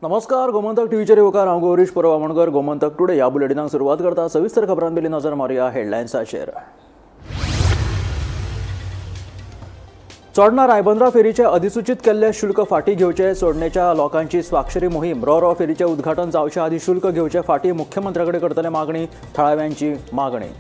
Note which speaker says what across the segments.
Speaker 1: नमस्कार, गोमंतक टीव्हीचेर येवकार. हांव गौरीश परब आमोणकर. गोमंतक टुडे ह्या बुलेटिनाक सुरवात करता. सविस्तर खबरां पयलीं नजर मारुया हेडलायन्साचेर. चोडणा रायबंद्रा फेरीचे अधिसूचित केल्ले शुल्क फाटी घेवचे, चोडणेच्या लोकांची स्वाक्षरी मोहीम. रो रो फेरीचे उद्घाटन जावचे आदी शुल्क घेवचे फाटी मुख्यमंत्र्या कडेन करतले मागणी, थळाव्यांची मागणी.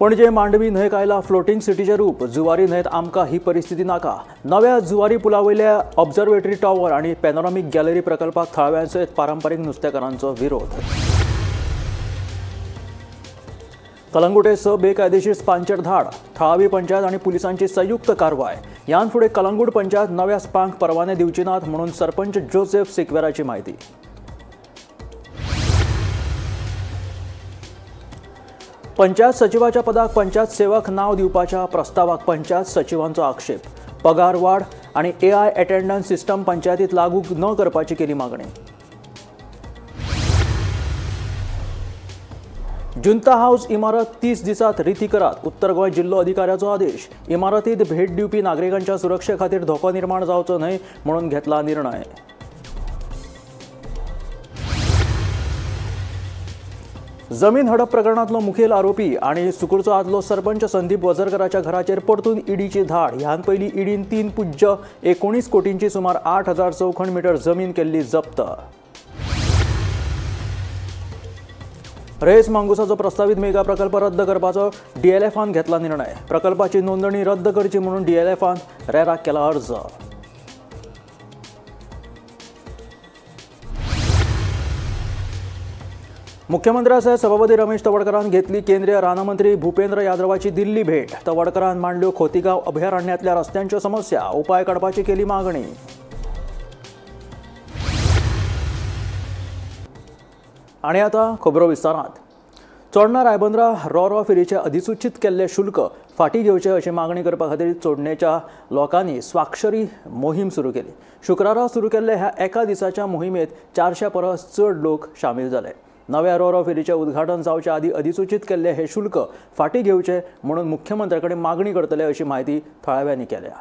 Speaker 1: पणजे मांडवी न्हंयक आयला फ्लोटींग सिटीचें रूप. जुवारी न्हंयत आमकां ही परिस्थिती नाका. नव्या जुवारी पुला वयल्या ऑब्झर्वेटरी टॉवर आनी पॅनोरामीक गॅलरी प्रकल्पाक थळाव्यां सयत पारंपारीक नुस्तेकारांचो विरोध. कलंगुटे 6 बेकायदेशीर स्पांचेर धाड. थळावी पंचायत आनी पुलिसांची संयुक्त कारवाय. ह्यान फुडें कलंगूट पंचायत नव्या स्पांक परवाने दिवची नात म्हणून सरपंच जोसेफ सिक्वेराची म्हायती. पंचायत सचिवाच्या पदाक पंचायत सेवक नाव दिवपाच्या प्रस्तावाक पंचायत सचिवांचो आक्षेप. पगार वाड आनी एआय अटेंडन्स सिस्टम पंचायतीत लागू न करपाची केली मागणी. जुंता हाऊस इमारत 30 दिसात रिती करात, उत्तर गोंय जिल्लो अधिकाऱ्याचो आदेश. इमारतीत भेट दिवपी नागरिकांच्या सुरक्षे खातीर धोको निर्माण जावचो न्हय म्हणून घेतला निर्णय. जमीन हडप प्रकरणांतलो मुखेल आरोपी आनी सुकूरचो आदलो सरपंच संदीप वझरकराच्या घराचेर परतून ईडीची धाड. ह्यान पयलीं ईडीन 3.19 कोटींची सुमार 8,000 चौखण मीटर जमीन केल्ली जप्त. रेस मांगुसाचो प्रस्तावीत मेगा प्रकल्प रद्द करपाचो डीएलएफान घेतला निर्णय. प्रकल्पाची नोंदणी रद्द करची म्हणून डीएलएफान रेराक केला अर्ज. मुख्यमंत्र्या सयत सभापती रमेश तवडकरान घेतली केंद्रीय रानमंत्री भूपेंद्र यादवाची दिल्ली भेट. तवडकरान मांडल्यो खोतीगांव अभयारण्यांतल्या रस्त्यांच्यो समस्या, उपाय काडपाची केली मागणी. आनी आतां खबरो विस्तारांत. चोडणा रायबंद्रा रो रो फेरीचे अधिसूचित केल्ले शुल्क फाटी घेवचे अशी मागणी करपा खातीर चोडणेच्या लोकांनी स्वाक्षरी मोहीम सुरू केली. शुक्रारा सुरू केल्ले ह्या एका दिसाच्या मोहिमेत 400 परस चड लोक सामील जाले. नव्या रो रो फेरीचें उद्घाटन जावचे आदी अधिसूचित केल्ले हे शुल्क फाटी घेवचे म्हणून मुख्यमंत्र्या कडेन मागणी करतले अशी म्हायती थळाव्यांनी केल्या.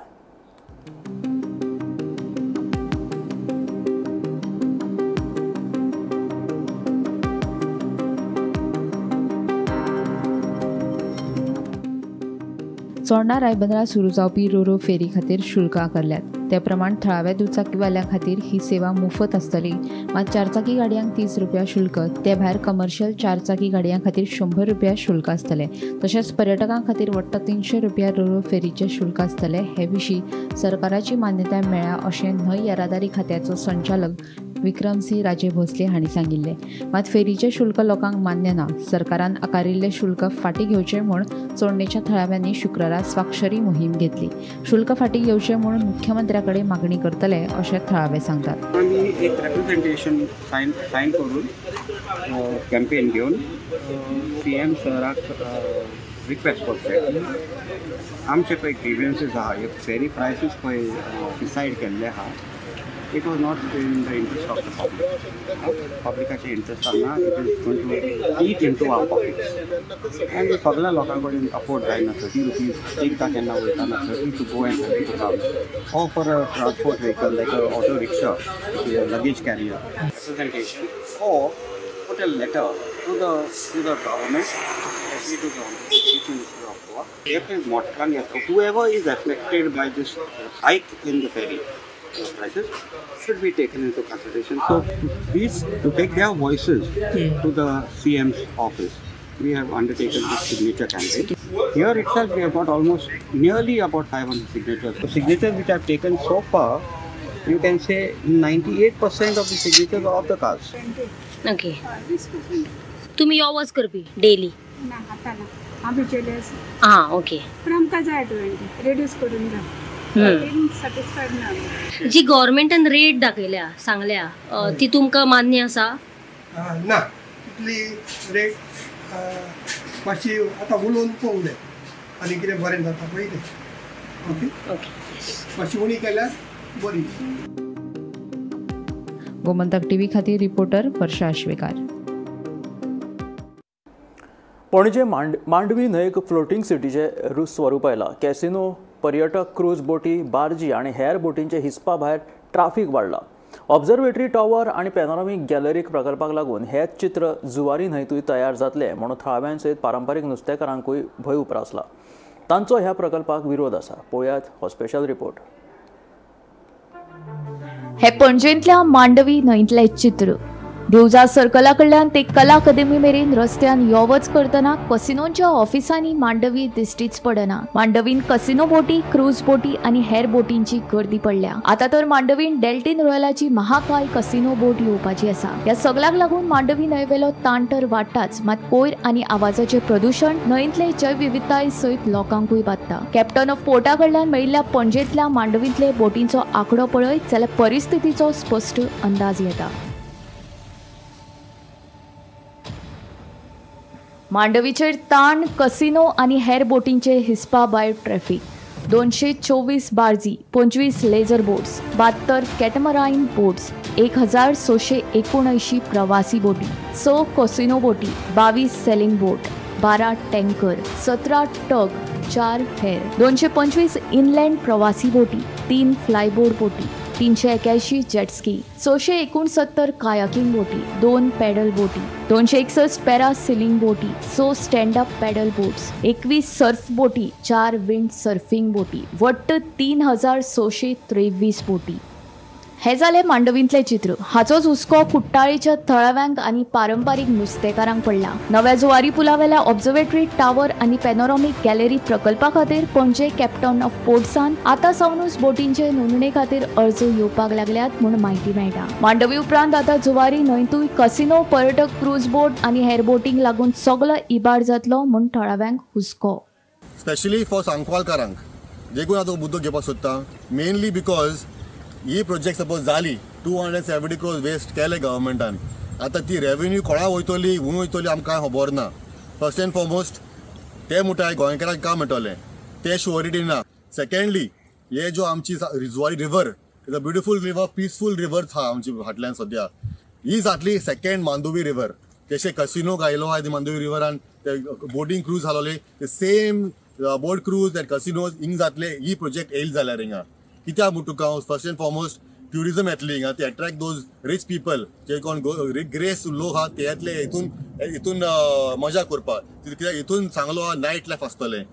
Speaker 2: चोडणा रायबंद्रा सुरू जावपी रो रो फेरी खातीर शुल्क आकारल्यात. ते प्रमाण थळाव्या दुचाकीवाल्यां खातीर ही सेवा मुफत आसतली. मात चारचाकी गाडयांक 30 रुपया शुल्क, ते भायर कमर्शियल चारचाकी गाडयां खातीर 100 रुपया शुल्क आसतलें. तशेंच पर्यटकां खातीर वट्ट 300 रुपया रो रो फेरीचें शुल्क आसतलें. हे विशीं सरकाराची मान्यताय मेळ्ळ्या अशें न्हंय येरादारी खात्याचो संचालक विक्रमसिंह राजे भोसले हांणी सांगिल्लें. मात फेरीचें शुल्क लोकांक मान्य ना. सरकारान आकारिल्लें शुल्क फाटीं घेवचें म्हूण चोडणेच्या थळाव्यांनी शुक्रारा स्वाक्षरी मोहीम घेतली. शुल्क फाटीं घेवचें म्हूण मुख्यमंत्र्या कडेन मागणी करतले अशें थळावे सांगतात.
Speaker 3: आमी एक रेप्रेझेंटेशन सायन करून कॅम्पेन घेवन सीएम सराक रिक्वेस्ट करचे. आमचे पळय ग्रिव्हन्सीस आहा, फेरी प्रायसीस पळय डिसायड केल्ले आहा. It was not in the interest of the public. पब्लिकाचे interest ना, it is going to eat into our pockets. And सगळ्या लोकां कडेन अफोर्ड जायना. 30 रुपीज एकदां केन्ना वयताना 30 to go and 30 to come. Or for a transport vehicle like a auto rickshaw, luggage carrier. Representation or put a letter to the government, especially to the Chief Minister of Goa. Whoever is affected by this hike in the ferry prices should be taken into consideration. So these, to take their voices to the CM's office, we have undertaken this signature campaign. Here itself we have got almost nearly about 500 signatures. The signatures which I have taken so far, you can say 98% of the signatures are of the cars.
Speaker 4: Okay. तुम्ही यो वच करपी daily?
Speaker 5: ना, आता ना. आम्ही जेले.
Speaker 4: हां, ओके.
Speaker 5: पण आमकां जाय 20 रिड्यूस करून जाय. सॅटिस्फायड ना.
Speaker 4: जी गव्हर्मेंटान रेट दाखयल्या सांगल्या ती तुमकां मान्य आसा?
Speaker 6: ना, तितली रेट मातशी आतां उलोवन पळोवंक जाय आनी कितें बरें जाता पळय तें. ओके
Speaker 4: ओके,
Speaker 6: मातशी उणी केल्यार बरी.
Speaker 2: गोमंतक टीव्ही खातीर रिपोर्टर वर्षा आश्वेकार.
Speaker 1: पणजे मांडवी न्हंयेक फ्लोटींग सिटीचें स्वरूप आयलां. कॅसिनो पर्यटक क्रूज बोटी, बार्जी आनी हेर बोटींचे हिस्पा भायर ट्राफीक वाडला. ऑब्झर्वेटरी टॉवर आनी पॅनोरामीक गॅलरी प्रकल्पाक लागून हेच चित्र जुवारी न्हंयतूय तयार जातलें म्हणून थळाव्यां सयत पारंपारीक नुस्तेकारांकूय भंय उप्रासला. तांचो ह्या प्रकल्पाक विरोध आसा. पळोवयात हो स्पेशल रिपोर्ट.
Speaker 7: हे पणजेंतल्या मांडवी न्हंयतलें चित्र. दिवजा सर्कला कडल्यान ते कला अकादमी मेरेन रस्त्यान यो वच करतना कसिनोंच्या ऑफिसांनी मांडवी दिश्टीच पडना. मांडवीन कसिनो बोटी, क्रूज बोटी आनी हेर बोटींची गर्दी पडल्या. आतां तर मांडवीन डेल्टीन रॉयलाची महाकाल कसिनो बोट येवपाची आसा. ह्या सगळ्याक लागून मांडवी न्हंयवेलो ताण तर वाडटाच, मात कोयर आनी आवाजाचें प्रदुशण न्हंयतले जैवविविधताय सयत लोकांकूय बादता. कॅप्टन ऑफ पोर्टा कडल्यान मेळिल्ल्या पणजेंतल्या मांडवींतले बोटींचो आंकडो पळयत जाल्यार परिस्थितीचो स्पश्ट अंदाज येता. मांडवीचेर ताण, कसिनो आनी हेर बोटींचे हिस्पा भायर ट्रॅफिक. 224 बार्जी, 25 लेझर बोट्स, 72 कॅटमरायन बोट्स, 1679 प्रवासी बोटी, 6 कसिनो बोटी, 22 सेलिंग बोट, 12 टँकर, 17 टग, 4 हेर, 225 इनलँड प्रवासी बोटी, 3 फ्लायबोर्ड बोटी, 381 जेटस्की, 669 कायाकिंग बोटी, 2 पॅडल बोटी, 261 पॅरा सिलिंग बोटी, 6 stand up paddle boats, 21 surf बोटी, 4 विंड सर्फिंग बोटी, वट्ट 3623 बोटी. हे जालें मांडवींतलें चित्र. हाचोच हुस्को कुट्टाळीच्या थळाव्यांक आनी पारंपारीक नुस्तेकारांक पडला. नव्या जुवारी पुलावेल्या ऑब्झर्वेटरी टावर आनी पॅनोरॉमीक गॅलरी प्रकल्पा खातीर पणजे कॅप्टन ऑफ पोर्ट्सान आतां सावनूच बोटींचे नोंदणे खातीर अर्ज येवपाक लागल्यात म्हूण म्हायती मेळटा. मांडवी उपरांत आतां जुवारी न्हंयतूय कसिनो, पर्यटक क्रूज बोट आनी हेर बोटींक लागून सगलो इबाड जातलो म्हूण थळाव्यांक हुस्को.
Speaker 8: स्पेशली फॉर सांकवालकारांक देखून आतां मुद्दो घेवपाक सोदता, mainly because he project suppose जाली 270 क्रोर्स वेस्ट केले गव्हर्मेंटान, आतां ती रेवेन्यू कोणा वयतली, हूंय वयतली आमकां खबर ना. फर्स्ट एंड फॉरमोस्ट ते म्हणटाय गोंयकारांक काम मेळटलें, तें शुअरिटी ना. सेकेंडली हे जो आमची Zuari river is a beautiful river, peaceful river आहा आमची फाटल्यान सद्या, ही जातली सेकेंड मांडवी रिवर. जशें कसिनो घायलो आहा ती मांडवी रिवरान, ते बोटींग क्रूज घालोले, ते same boat cruise and casinos हिंग जातले ही प्रोजेक्ट येयली जाल्यार हिंगा. कित्याक म्हूण तुका हांव फर्स्ट एंड फॉरमोस्ट ट्युरिजम येतली हिंगा, ती अट्रॅक्ट those rich people जे कोण ग्रेस लोक आहा ते येतले हितून हितून मजा करपाक. कित्याक हितून सांगलो आहा नायट लायफ आसतलें,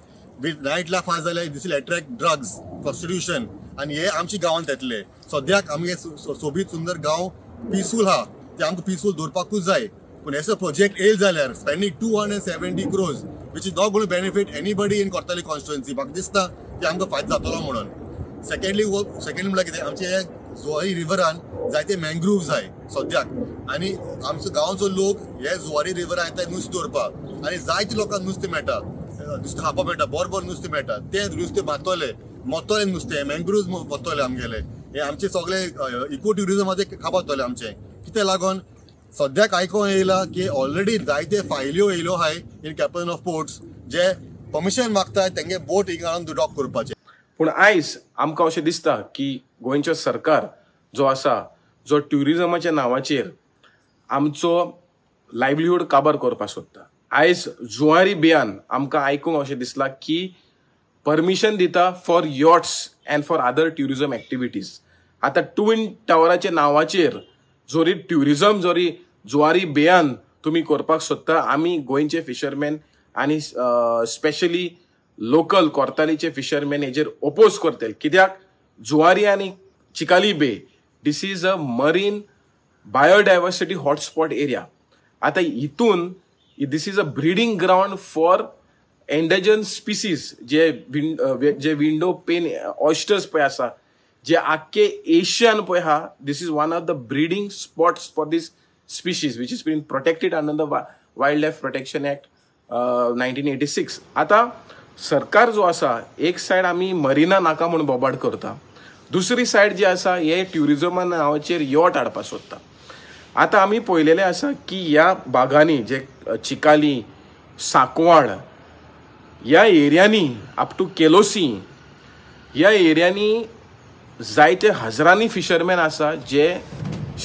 Speaker 8: विथ नायट लायफ आहा जाल्यार this will attract drugs, prostitution आनी हे आमच्या गांवांत येतले. सद्याक आमगे सोबीत सुंदर गांव पिसफूल आहा, ते आमकां पिसफूल दवरपाकूच जाय. पूण एसो प्रोजेक्ट येयले जाल्यार spending 270 crores which is not gonna benefit anybody in Cortalim constituency, म्हाका दिसता की आमकां फायदो जातलो म्हणून. सेकेंडली सेकेंड म्हणल्यार कितें, आमचे जुवारी रिवरान जायते मँग्रूव जाय सद्याक आनी आमचो गांवचो लोक हे जुवारी रिवरान येता नुस्तें दवरपाक आनी जायते लोकांक नुस्तें मेळटा, नुस्तें खावपाक मेळटा, बरें बरें नुस्तें मेळटा, तें नुस्तें मारतले, मरतले नुस्तें, मँग्रूव्स वतले आमगेले, हे आमचे सगळे इको ट्युरिजमाचे खापातले आमचें. कितें लागून सद्याक आयकोंक येयलां की ऑलरेडी जायते फायल्यो येयल्यो आहाय इन कॅप्टन ऑफ पोर्ट्स जे परमिशन मागताय तेंगे बोट हिंगा हाडून डॉक करपाचें.
Speaker 9: पूण आयज आमकां अशें दिसता की गोंयचो सरकार जो आसा, जो ट्युरिजमाच्या नांवाचेर आमचो लायवलीहूड काबार करपाक सोदता. आयज जुवारी बेयान आमकां आयकूंक अशें दिसलां की परमिशन दिता for yachts and for other tourism activities. आतां ट्विन टावराच्या नांवाचेर जरी ट्युरिजम जरी जुवारी बेयान तुमी करपाक सोदता, आमी गोंयचे फिशरमॅन आनी स्पेशली लोकल कोर्तालीचे फिशरमॅन हेजेर ओपोज करतले. कित्याक जुवारी आनी Chicalim bay this is a marine biodiversity hotspot area. आतां हितून this is a breeding ground for endangered species J window pane oysters पळय आसा, जे आख्खे एशियन पळय आहा, this is one of the breeding spots for this species which is been protected under the wild life protection act 1986. आतां सरकार जो आसा एक सायड आमी मरिना नाका म्हूण बोबाड करता, दुसरी सायड जी आसा हे ट्युरिजमा नांवाचेर यॉट हाडपाक सोदता. आतां आमी पळयलेलें आसा की ह्या बागांनी जे चिकाली, सांकवाळ ह्या एरियांनी अप टू केलोसी ह्या एरियांनी जायते हजरांनी फिशरमॅन आसा जे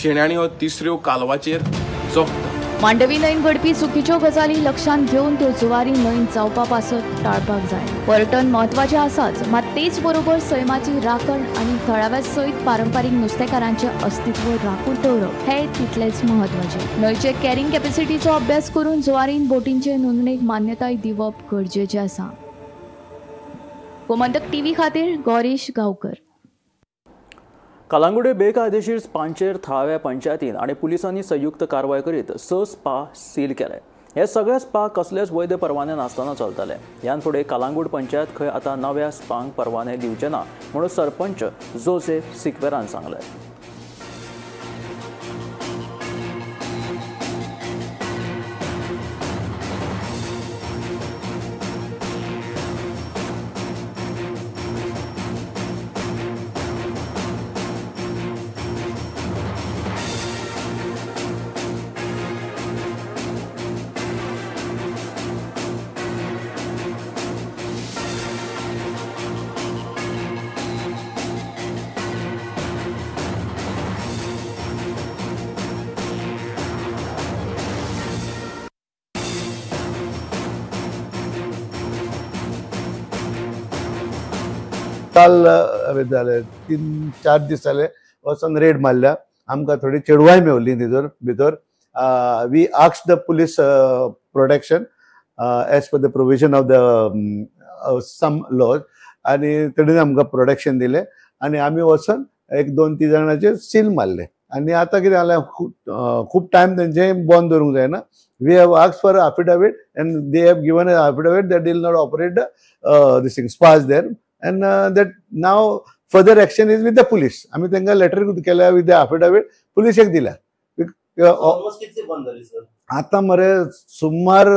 Speaker 9: शेणाण्यो तिसऱ्यो कालवाचेर जगता.
Speaker 7: मांडवी न्हंयेन घडपी चुकीच्यो गजाली लक्षांत घेवन त्यो जुवारी न्हंयेन जावपा पासत टाळपाक जाय. पर्यटन म्हत्वाचें आसाच, मात तेच बरोबर सैमाची राखण आनी थळाव्या सयत पारंपारीक नुस्तेकारांचें अस्तित्व राखून दवरप हें तितलेंच म्हत्वाचें. न्हंयचे कॅरिंग कॅपॅसिटीचो अभ्यास करून जुवारीन बोटींचे नोंदणेक मान्यताय दिवप गरजेचें आसा. गोमंतक टीव्ही खातीर गौरीश गांवकर.
Speaker 1: कलांगुडे बेकायदेशीर स्पांचेर थळाव्या पंचायतीन आनी पुलिसांनी संयुक्त कारवाय करीत 6 स्पा सील केले. हे सगळे स्पा कसलेच वैध परवाने नासतना चलताले. ह्यान फुडें कलांगूट पंचायत खंय आतां नव्या स्पांक परवाने दिवचे ना म्हणून सरपंच जोसेफ सिक्वेरान सांगलें.
Speaker 10: काल जाले 3-4 दीस जाले वचून रेड मारल्या. आमकां थोडी चेडवांय मेवली तितूर भितर. We ask the police protection as per the provision of the some laws आनी तेणेन आमकां प्रोटेक्शन दिलें आनी आमी वचून 1-2-3 जाणाचेर सील मारले. आनी आतां कितें जालें, खूब टायम तेंचें बंद दवरूंक जायना. We have asked for affidavit and they have given affidavit that will not operate this thing spas there. And that now further action is with the police. आमी तांकां लेटर केल्या विथ the affidavit, पुलिसेक दिल्या. आतां मरे सुमार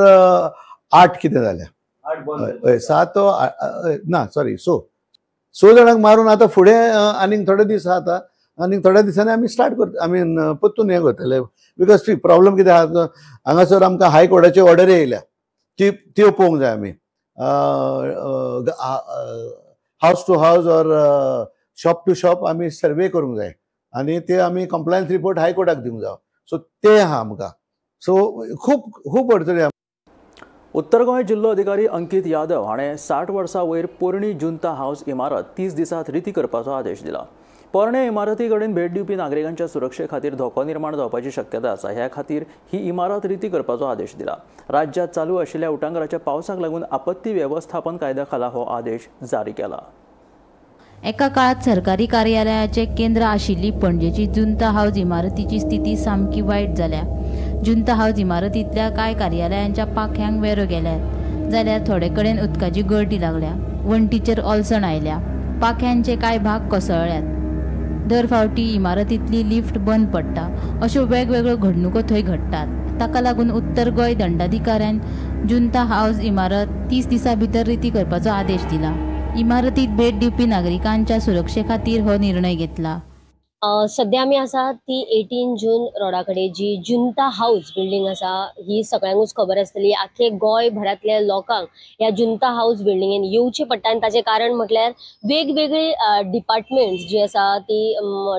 Speaker 10: 8 कितें जाल्या, 7 ना सॉरी 6 जाणांक मारून आतां फुडें आनीक थोडे दीस आहा. आतां आनीक थोड्या दिसांनी आमी स्टार्ट करता, आमी परतून हें करतले. Because problem कितें आहा, हांगासर आमकां हायकोर्टाची ऑर्डर येयल्या, ती त्यो पळोवंक जाय आमी. House to house or shop to shop आमी सर्वे करूंक जाय आनी ते आमी कंप्लायन्स रिपोर्ट हायकोर्टाक दिवंक जाय. सो ते आहा आमकां. सो खूब खूब अडचणी आहा.
Speaker 1: उत्तर गोंय जिल्लो अधिकारी अंकित यादव हाणें 60 वर्सां वयर पोरणी जुंता हावस इमारत 30 दिसांत रिती करपाचो आदेश दिला. पोरणे इमारती कडेन भेट दिवपी नागरिकांच्या सुरक्षे खातीर धोको निर्माण जावपाची शक्यता आसा. ह्या खातीर ही इमारत रिती करपाचो आदेश दिला. राज्यांत चालू आशिल्ल्या उटांगराच्या पावसाक लागून आपत्ती वेवस्थापन कायद्या खाला हो आदेश जारी केला.
Speaker 11: एका काळात सरकारी कार्यालयाचे केंद्र आशिल्ली पणजेची जुंता हावज इमारतीची स्थिती सामकी वायट जाल्या. जुंता हावज इमारतींतल्या कांय कार्यालयांच्या पाख्यांक वेरो गेल्यात, जाल्यार थोडे कडेन उदकाची गळटी लागल्या, वण्टीचेर ओलसण आयल्या, पाख्यांचे कांय भाग कोसळ्ळ्यात. दर फावटी इमारतींतली लिफ्ट बंद पडटा. अश्यो वेगवेगळ्यो घडणुको थंय घडटात. ताका लागून उत्तर गोंय दंडाधिकाऱ्यान जुंता हावज इमारत 30 दिसां भितर रिती करपाचो आदेश दिला. इमारतीत भेट दिवपी नागरिकांच्या सुरक्षे खातीर हो निर्णय घेतला.
Speaker 4: सध्या आमी आसा ती 18 जून रोडा कडेन जी जुंता हावज बिल्डींग आसा ही सगळ्यांकूच खबर आसतली. आख्खे गोंय भरांतल्या लोकांक ह्या जुंता हावज बिल्डिंगेन येवचें पडटा आनी ताचें कारण म्हटल्यार वेगवेगळी डिपार्टमेंट्स जी आसा ती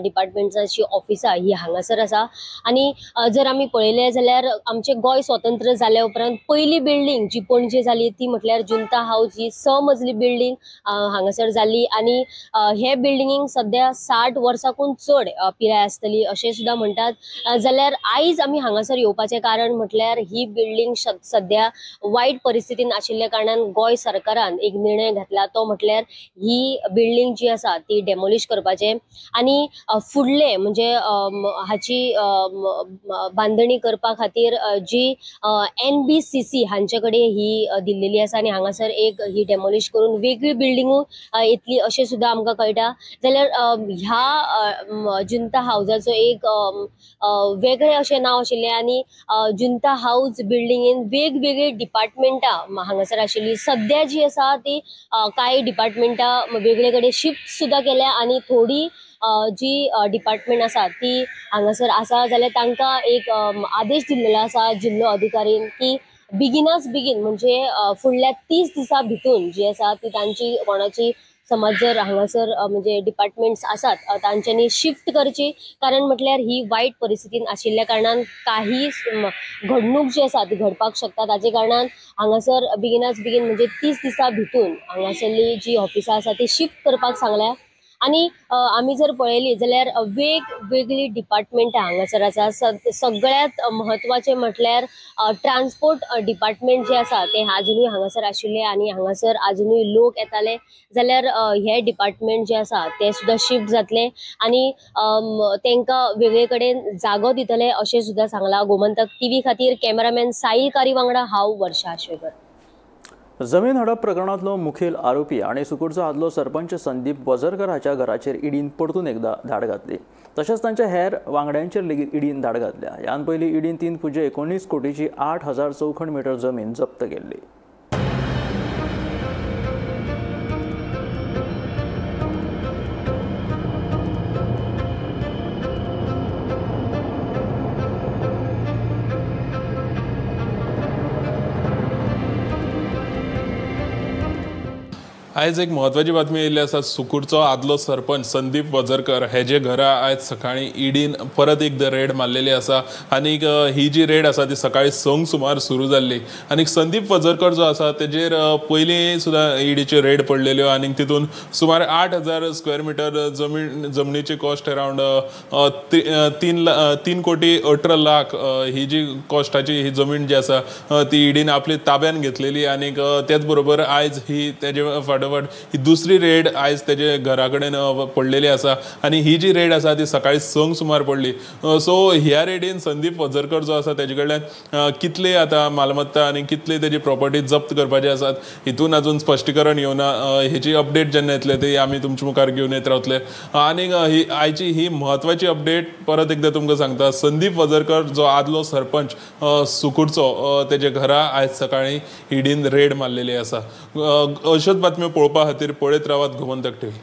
Speaker 4: डिपार्टमेंट्साची ऑफिसां ही हांगासर आसा. आनी जर आमी पळयलें जाल्यार आमचें गोंय स्वतंत्र जाल्या उपरांत पयली बिल्डींग जी पणजे जाली ती म्हटल्यार जुंता हावज ही 6 मजली बिल्डींग हांगासर जाली. आनी हे बिल्डिंगेक सध्या 60 वर्सांकून चड पिराय आसतली अशें सुद्दां म्हणटात. जाल्यार आयज आमी हांगासर येवपाचें कारण म्हटल्यार ही बिल्डींग सध्या वायट परिस्थितीन आशिल्ल्या कारणान गोंय सरकारान एक निर्णय घेतला तो म्हटल्यार ही बिल्डींग जी आसा ती डेमोलिश करपाचें आनी फुडले म्हणजे हाची बांदणी करपा खातीर जी NBCC हांचे कडेन ही दिल्लेली आसा आनी हांगासर एक ही डेमोलिश करून वेगळी बिल्डिंगूय येतली अशें सुद्दां आमकां कळटा. जाल्यार ह्या जुंता हावजाचो एक वेगळें अशें नांव आशिल्लें आनी जुंता हावज बिल्डिंगेन वेगवेगळी डिपार्टमेंटां हांगासर आशिल्ली. सद्या जी आसा ती कांय डिपार्टमेंटां वेगळे कडेन शिफ्ट सुद्दां केल्या आनी थोडी जी डिपार्टमेंट आसा ती हांगासर आसा. जाल्यार तांकां एक आदेश दिल्लेलो आसा जिल्लो अधिकारीन की बेगिनाच बेगीन म्हणजे फुडल्या 30 दिसां भितून जी आसा ती तांची कोणाची समज जर हांगासर म्हणजे डिपार्टमेंट्स आसात तांच्यांनी शिफ्ट करची, कारण म्हटल्यार ही वायट परिस्थितीन आशिल्ल्या कारणान काही घडणूक जी आसा ती घडपाक शकता. ताजे कारणान हांगासर बेगिनाच बेगीन म्हणजे 30 दिसां भितून हांगासरली जी ऑफिसां आसा ती शिफ्ट करपाक सांगल्या. आनी आमी जर पळयली जाल्यार वेगवेगळी डिपार्टमेंटां हांगासर आसा. सगळ्यांत म्हत्वाचें म्हटल्यार ट्रान्सपोर्ट डिपार्टमेंट जे आसा ते आजुनूय हांगासर आशिल्ले आनी हांगासर आजुनूय लोक येताले जाल्यार हे डिपार्टमेंट जे आसा ते सुद्दां शिफ्ट जातले आनी तांकां वेगळे कडेन जागो दितले अशें सुद्दां सांगलां. गोमंतक टीव्ही खातीर कॅमेरामॅन साहिल कारी वांगडा हांव वर्षा आश्वेकर.
Speaker 1: जमीन हडप प्रकरणांतलो मुखेल आरोपी आनी सुकूरचो आदलो सरपंच संदीप वझरकर हाच्या घराचेर ईडीन परतून एकदा धाड घातली. तशेंच तांच्या हेर वांगड्यांचेर लेगीत ईडीन धाड घातल्या. ह्यान पयलीं ईडीन 3.19 कोटीची 8,000 चौखण मिटर जमीन जप्त केल्ली.
Speaker 12: आयज एक म्हत्वाची बातमी येयल्ली आसा. सुकूरचो आदलो सरपंच संदीप वझरकर हेजे घरा आयज सकाळीं ईडीन परत एकदां रेड मारलेली आसा आनीक ही जी रेड आसा ती सकाळीं 6 सुमार सुरू जाल्ली. आनीक संदीप वझरकर जो आसा तेजेर पयलीं सुद्दां ईडीच्यो रेड पडलेल्यो आनीक तितून सुमार 8,000 स्क्वेअर मिटर जमनीची कॉस्ट अरावंड 3 कोटी 18 लाख ही जी कॉस्टाची ही जमीन जी आसा ती ईडीन आपली ताब्यान घेतलेली. आनीक तेच बरोबर आयज ही तेजे फाटोफाट ही दुसरी रेड आयज तेजे घरा कडेन पडलेली आसा आनी ही जी रेड आसा ती सकाळीं 6 सुमार पडली. सो ह्या रेडीन संदीप वझरकर जो आसा तेजे कडल्यान कितले आतां मालमत्ता आनी कितले तेजी प्रॉपर्टी जप्त करपाची आसात हितून अजून स्पश्टीकरण येवना. हेची अपडेट जेन्ना येतले ती आमी तुमच्या मुखार घेवन येत रावतले. आनीक ही आयची ही म्हत्वाची अपडेट परत एकदां तुमकां सांगता. संदीप वझरकर जो आदलो सरपंच सुकूरचो तेजे घरा आयज सकाळीं ईडीन रेड मारलेली आसा. अश्योच बातम्यो पळोवपा खातीर पळयत रावात गोमंतक टीव्ही.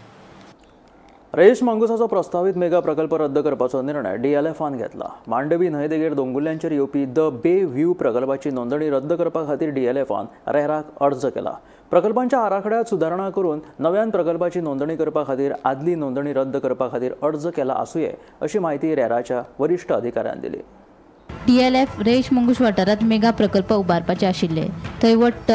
Speaker 1: रेईश मांगुसाचो प्रस्तावीत मेगा प्रकल्प रद्द करपाचो निर्णय डीएलएफान घेतला. मांडवी न्हंयदेगेर दोंगुल्ल्यांचेर येवपी the bay view प्रकल्पाची नोंदणी रद्द करपा खातीर डीएलएफान रेराक अर्ज केला. प्रकल्पांच्या आराखड्यात सुदारणा करून नव्यान प्रकल्पाची नोंदणी करपा खातीर आदली नोंदणी रद्द करपा खातीर अर्ज केला आसुये अशी म्हायती रेराच्या वरिश्ठ अधिकाऱ्यान दिली.
Speaker 11: डीएलएफ रेईश मांगूस वाठारांत मेगा प्रकल्प उबारपाचे आशिल्ले. थंय वट्ट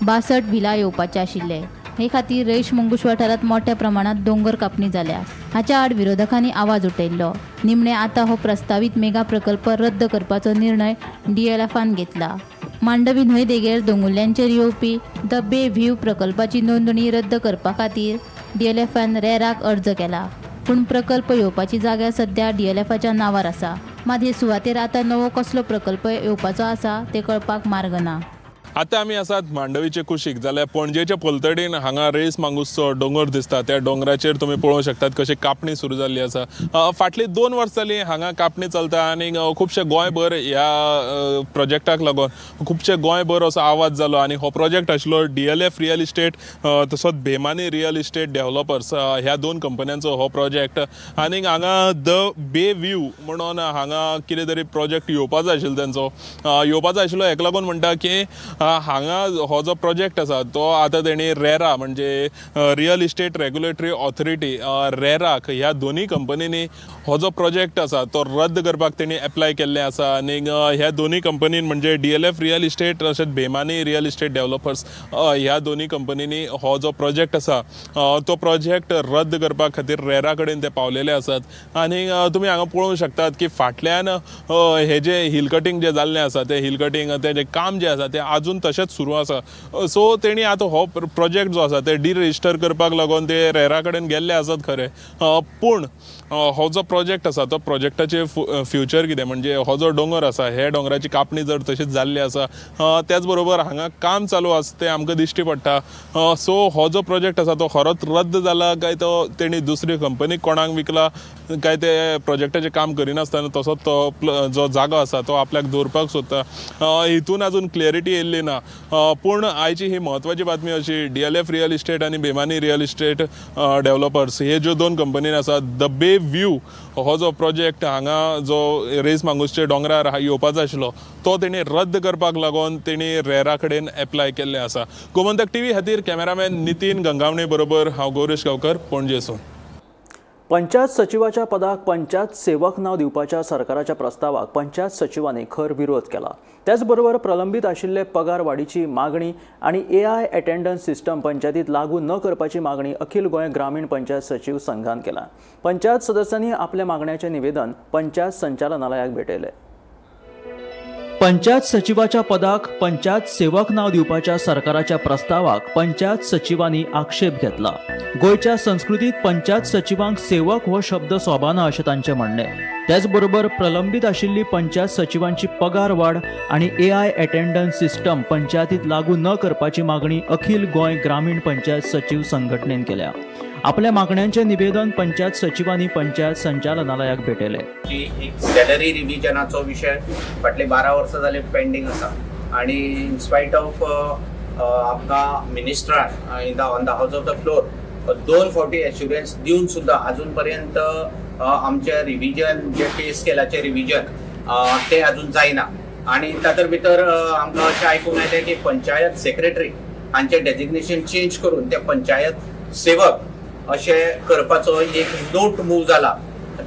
Speaker 11: 62 व्हिला येवपाचे आशिल्ले. हे खातीर रेईश मांगूस वाठारांत मोठ्या प्रमाणात दोंगर कापणी जाल्या. हाच्या आड विरोधकांनी आवाज उठयल्लो. निमणे आतां हो प्रस्तावीत मेगा प्रकल्प रद्द करपाचो निर्णय डीएलएफान घेतला. मांडवी न्हंय देगेर दोंगुल्ल्यांचेर येवपी the bay view प्रकल्पाची नोंदणी रद्द करपा खातीर डीएलएफान रेराक अर्ज केला. पूण प्रकल्प येवपाची जागा सध्या डीएलएफाच्या नांवार आसा. मात हे सुवातेर आतां नवो कसलो प्रकल्प येवपाचो आसा ते कळपाक मार्ग ना.
Speaker 12: आतां आमी आसात मांडवीचे कुशीक, जाल्यार पणजेच्या पलतडीन हांगा रेईश मांगूसचो दोंगर दिसता. त्या दोंगराचेर तुमी पळोवंक शकतात कशी कापणी सुरू जाल्ली आसा. फाटली 2 वर्सां जालीं हांगा कापणी चलता आनी खुबशे गोंयभर ह्या प्रोजेक्टाक लागून खुबशे गोंयभर असो आवाज जालो. आनी हो प्रोजेक्ट आशिल्लो डीएलएफ रियल इस्टेट तसोच बेमानी रियल इस्टेट डेव्हलपर्स ह्या 2 कंपन्यांचो हो प्रोजेक्ट. आनी हांगा the bay view म्हणून हांगा कितें तरी प्रोजेक्ट येवपाचो आशिल्लो तेंचो येवपाचो आशिल्लो. हेका लागून म्हणटा की हांगा हो जो प्रोजेक्ट आसा तो आतां तेणी रेरा म्हणजे रियल इस्टेट रेग्युलेटरी ऑथॉरिटी रेराक ह्या दोनूय कंपनींनी हो जो प्रोजेक्ट आसा तो रद्द करपाक तेणी एप्लाय केल्लें आसा. आनी ह्या दोनूय कंपनीन म्हणजे डीएलएफ रियल इस्टेट तशेंच बेमानी रियल इस्टेट डेव्हलपर्स ह्या दोनूय कंपनींनी हो जो प्रोजेक्ट आसा तो प्रोजेक्ट रद्द करपा खातीर रेरा कडेन ते पावलेले आसात. आनी तुमी हांगा पळोवंक शकतात की फाटल्यान हे जे हिल कटींग जे जाल्लें आसा ते हिल कटींग तेजें काम जें आसा तें आजून तशेंच सुरू आसा. सो तेणी आतां हो प्रोजेक्ट जो आसा ते डिरजिस्टर करपाक लागून ते रेरा कडेन गेल्ले आसत खरें, पूण हो जो प्रोजेक्ट आसा तो प्रोजेक्टाचे फ्युचर कितें म्हणजे हो जो दोंगर आसा हे दोंगराची कापणी जर तशीच जाल्ली आसा त्याच बरोबर हांगा काम चालू आसा तें आमकां दिश्टी पडटा. सो हो जो प्रोजेक्ट आसा तो खरोच रद्द जाला काय तो तेणी दुसरी कंपनीक कोणाक विकला काय ते प्रोजेक्टाचें काम करिनासतना तसोच तो जो जागो आसा तो आपल्याक दवरपाक सोदता हितून अजून क्लॅरिटी येयल्ली ना. ना. पूण आयची ही म्हत्वाची बातमी अशी, DLF real estate आनी बेमानी रियल इस्टेट डेव्हलपर्स हे ज्यो दोन कंपनी आसात, the bay view हो जो प्रोजेक्ट हांगा जो रेस मांगूसचे दोंगरार येवपाचो आशिल्लो तो तेणी रद्द करपाक लागून तेणी रेरा कडेन एप्लाय केल्लें आसा. गोमंतक टीव्ही खातीर कॅमेरामॅन नितीन गंगावणे बरोबर हांव गौरेश गांवकर, पणजेसून.
Speaker 1: पंचायत सचिवाच्या पदाक पंचायत सेवक नाव दिवपाच्या सरकाराच्या प्रस्तावाक पंचायत सचिवांनी खर विरोध केला. त्याचबरोबर प्रलंबित आशिल्ले पगार वाडीची मागणी आनी AI attendance system पंचायतीत लागू न करपाची मागणी अखिल गोंय ग्रामीण पंचायत सचिव संघान केला. पंचायत सदस्यांनी आपल्या मागण्याचे निवेदन पंचायत संचालनालयाक भेटयले. पंचायत सचिवाच्या पदाक पंचायत सेवक नाव दिवपाच्या सरकाराच्या प्रस्तावाक पंचायत सचिवांनी आक्षेप घेतला. गोंयच्या संस्कृतीत पंचायत सचिवांक सेवक हो शब्द सोबाना अशें तांचें म्हणणें. त्याचबरोबर प्रलंबित आशिल्ली पंचायत सचिवांची पगार वाड आनी AI attendance system पंचायतीत लागू न करपाची मागणी अखिल गोंय ग्रामीण पंचायत सचिव संघटनेन केल्या. आपल्या मागण्यांचे निवेदन पंचायत सचिवांनी पंचायत संचालनालयाक भेटयले.
Speaker 13: एक सॅलरी रिव्हिजनाचो विशय फाटले 12 वर्सां जाले पेंडींग आसा आनी इन स्पायट ऑफ आमकां मिनिस्टरान in the on the house of the floor 2 फावटी एश्युरन्स दिवन सुद्दां अजून पर्यंत आमचे रिव्हिजन जे पे स्केलाचे रिव्हिजन ते अजून जायना. आनी तातूंत भितर आमकां अशें आयकूंक आयलें की पंचायत सेक्रेटरी हांचें डेजिग्नेशन चेंज करून ते पंचायत सेवक अशें करपाचो एक नोट मूव जाला.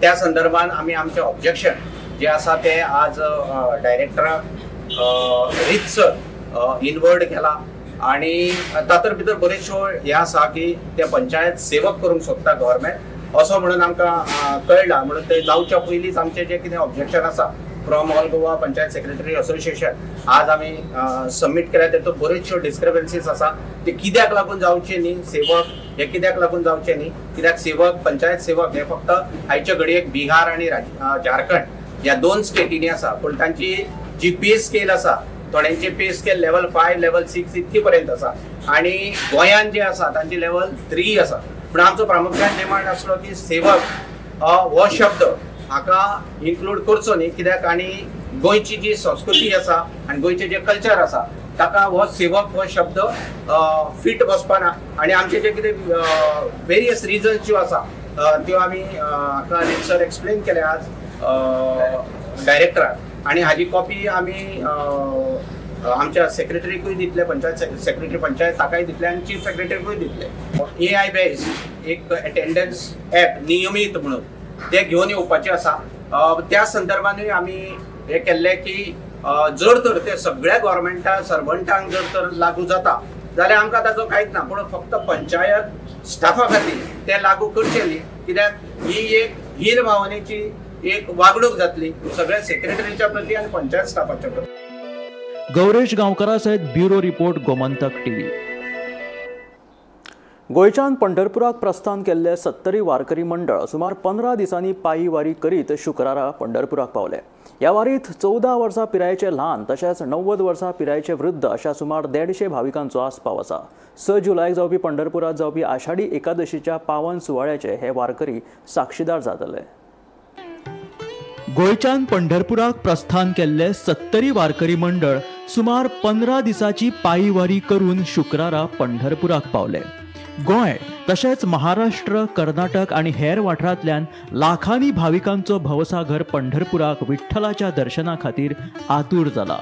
Speaker 13: त्या संदर्भान आमी आमचें ऑब्जेक्शन जें आसा तें आज डायरेक्टराक रितसर इनवर्ड केला आनी तातूंत भितर बरेचशो हें आसा की ते पंचायत सेवक करूंक सोदता गव्हर्मेंट असो म्हणून आमकां कळ्ळां. म्हणून ते जावच्या पयलींच आमचें जें कितें ऑब्जेक्शन आसा from all Goa panchayat secretary association आज आमी सबमीट केल्या. तातूंत बऱ्योचश्यो डिस्क्रबन्सीस आसा ते कित्याक लागून जावचे न्ही, सेवक हे कित्याक लागून जावचे न्ही, कित्याक सेवक पंचायत सेवक हे फक्त आयच्या घडयेक बिहार आनी झारखंड ह्या 2 स्टेटींनी आसा, पूण तांची जी पे स्केल आसा थोड्यांची पे स्केल लेवल 5 लेवल 6 इतकी पर्यंत आसा आनी गोंयांत जे आसा तांची लेवल 3 आसा. पूण आमचो प्रामुख्यान डिमांड आसलो की सेवक हो शब्द हाका इन्क्लूड करचो न्ही, कित्याक आनी गोंयची जी संस्कृती आसा आनी गोंयचें जें कल्चर आसा ताका हो सेवक हो शब्द फिट बसपाना. आनी आमचे जे कितें वेरियस रिजन्स ज्यो आसा त्यो आमी हाका रितसर एक्सप्लेन केल्या आज डायरेक्टराक आनी हाजी कॉपी आमी आमच्या सेक्रेटरीकूय दितले, पंचायत सेक्रेटरी पंचायत ताकाय दितले आनी चीफ सेक्रेटरीकूय दितले. AI based एक अटेंडन्स ॲप नियमीत म्हणून ते घेवन येवपाचे आसा. त्या संदर्भानूय आमी हें केल्लें की जर तर ते सगळ्या गव्हर्मेंटा सर्वंटांक जर तर लागू जाता जाल्यार आमकां ताचो कांयच ना, पूण फक्त पंचायत स्टाफा खातीर ते लागू करचे न्ही, कित्याक ही एक हीन भावनेची एक वागणूक जातली सगळ्या सेक्रेटरीच्या प्रती आनी पंचायत स्टाफाच्या प्रती.
Speaker 1: गौरेश गांवकरा सयत ब्युरो रिपोर्ट, गोमंतक टीव्ही. गोंयच्यान पंढरपुराक प्रस्थान केल्ले 70 वारकरी मंडळ सुमार 15 दिसांनी पायी वारी करीत शुक्रारा पंढरपुराक पावले. ह्या वारीत 14 वर्सां पिरायेचे ल्हान तशेंच 90 वर्सां पिरायेचे वृद्ध अशा सुमार 150 भाविकांचो आस्पाव आसा. 6 जुलयाक जावपी पंढरपुरात जावपी आषाढी एकादशीच्या पावन सुवाळ्याचे हे वारकरी साक्षीदार जातले. गोंयच्यान पंढरपुराक प्रस्थान केल्ले 70 वारकरी मंडळ सुमार 15 दिसांची पायी वारी करून शुक्रारा पंढरपुराक पावले. गोंय तशेंच महाराष्ट्र, कर्नाटक आनी हेर वाठारांतल्यान लाखांनी भाविकांचो भवसागर पंढरपुराक विठ्ठलाच्या दर्शना खातीर आतूर जाला.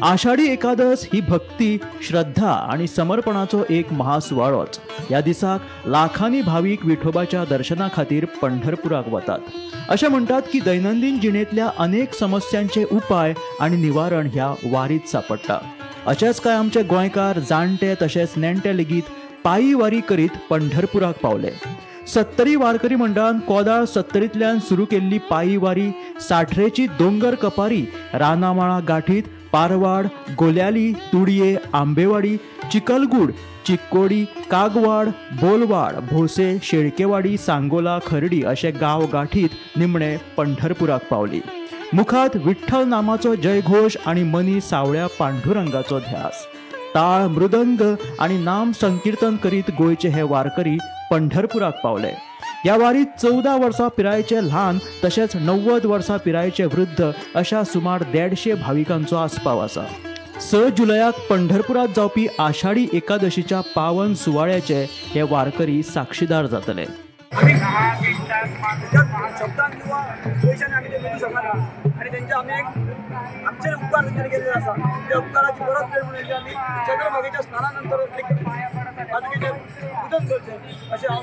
Speaker 1: आषाढी एकादश ही भक्ती, श्रद्धा आनी समर्पणाचो एक महासुवाळोच. ह्या दिसाक लाखांनी भावीक विठोबाच्या दर्शना खातीर पंढरपुराक वतात. अशें म्हणटात की दैनंदिन जिणेंतल्या अनेक समस्यांचे उपाय आनी निवारण ह्या वारीत सापडटा. अशेंच काय आमचे गोंयकार जाणटे तशेंच नेणटे लेगीत पायी वारी करीत पंढरपुराक पावले. 70 वारकरी मंडळान कोदाळ 70तल्यान सुरू केल्ली पायी वारी साठरेची दोंगर कपारी, रानामाळा गाठीत पारवाड, गोल्याली, तुडये, आंबेवाडी, चिकलगूड, चिक्कोडी, कागवाड, बोलवाड, भोसे, शेळकेवाडी, सांगोला, खर्डी अशे गांव गाठीत निमणे पंढरपुराक पावली. मुखात विठ्ठल नामाचो जयघोष आनी मनी सावळ्या पांडुरंगाचो ध्यास. ताळ, मृदंग आनी नाम संकीर्तन करीत गोंयचे हे वारकरी पंढरपुराक पावले. ह्या वारीत 14 वर्सां पिरायेचे ल्हान तशेंच 90 वर्सां पिरायेचे वृद्ध अशा सुमार 150 भाविकांचो आस्पाव आसा. 6 जुलयाक पंढरपुरात जावपी आषाढी एकादशीच्या पावन सुवाळ्याचे हे वारकरी साक्षीदार जातले।
Speaker 14: शब्दान किंवा पयशान आमी ते दिवंक शकना आनी तेंचे आमी एक आमचेर उपकार तेंच्यानी केल्ले आसा, त्या उपकाराची परत फेड म्हणून आमी चंद्रभागेच्या स्नाना नंतर एक पादुकेचें पुजन करचें अशें हांव।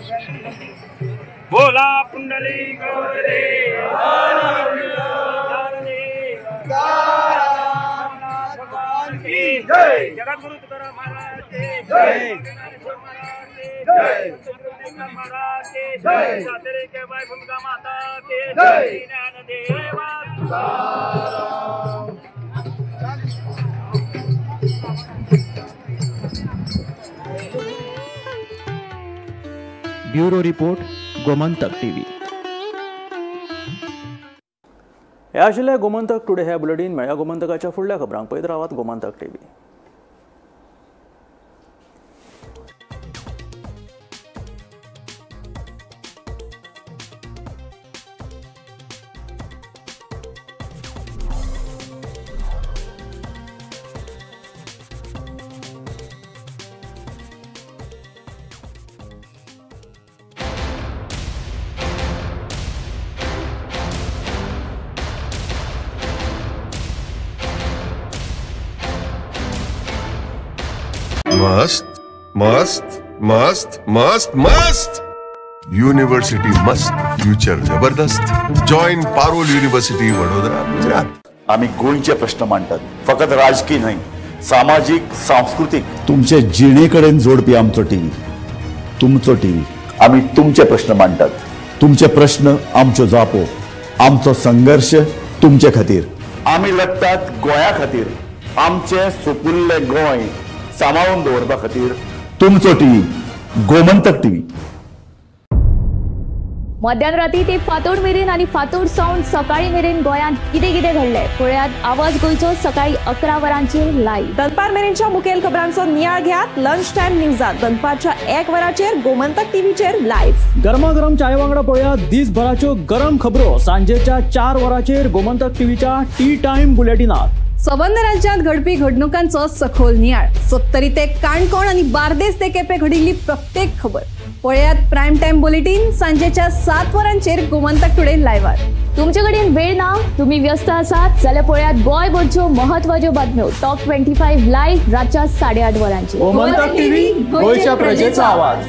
Speaker 15: बोला पुंडलीक जय, जगद्गुरु तुकाराम महाराज की जय, जय महाराज की जय, सातेरी के बाई भूमिका माता की जय, ज्ञानदेवा Tukaram.
Speaker 1: Bureau report, Gomantak TV. हे आशिल्लें गोमंतक टुडे हे बुलेटीन। मेळ्या गोमंतकाच्या फुडल्या खबरांक पळयत रावात गोमंतक टीव्ही।
Speaker 16: मस्त मस्त मस्त मस्त मस्त युनिव्हर्सिटी मस्त, फ्युचर जबरदस्त। Join Parul university Vadodara, Gujarat.
Speaker 17: आम्ही गोंयचे प्रश्न मांडतात, फकत राजकीय न्हय, सामाजीक, सांस्कृतिक, तुमचे जिणेकडेन जोडपी आमचो टीव्ही, तुमचो टीव्ही। आम्ही तुमचे प्रश्न मांडतात, तुमचे प्रश्न आमच्यो जापो, आमचो संघर्ष तुमचे खातीर। आम्ही लढतात गोंया खातीर, आमचे सुपुल्ले गोंय सांबाळून दवरपा खातीर। तुमचो टीव्ही, गोमंतक टीव्ही।
Speaker 7: मध्यान राती ते फातोड मेरेन आनी फातोड सावन सकाळी मेरेन गोंयांत कितें कितें घडलें पळयात आवाज गोंयचो सकाळी 11 वरांचेर लायव्ह।
Speaker 18: दनपार मेरेनच्या मुखेल खबरांचो नियाळ घेयात लंच टायम न्यूजात दनपारच्या 1 वराचेर गोमंतक टीव्हीचेर लायव्ह।
Speaker 1: गरमागरम चाय वांगडा पळयात दिसभराच्यो गरम खबरो सांजेच्या 4 वरांचेर गोमंतक टीव्हीच्या टी टायम बुलेटिनात।
Speaker 18: सबंद राज्यांत घडपी घडणुकांचो सखोल नियाळ, सत्तरी ते काणकोण आनी बार्देस ते केपें घडिल्ली प्रत्येक खबर पळयात प्रायम टायम बुलेटीन सांजेच्या 7 वरांचेर गोमंतक टुडे लायव्हार।
Speaker 7: तुमचे कडेन वेळ ना, तुम्ही व्यस्त आसात जाल्यार पळयात गोंयभरच्यो महत्वाच्यो बातम्यो टॉप 25 लायव्ह रातच्या 8:30 वरांचेर।
Speaker 1: गोमंतक टीव्ही, गोंयच्या प्रजेचो आवाज।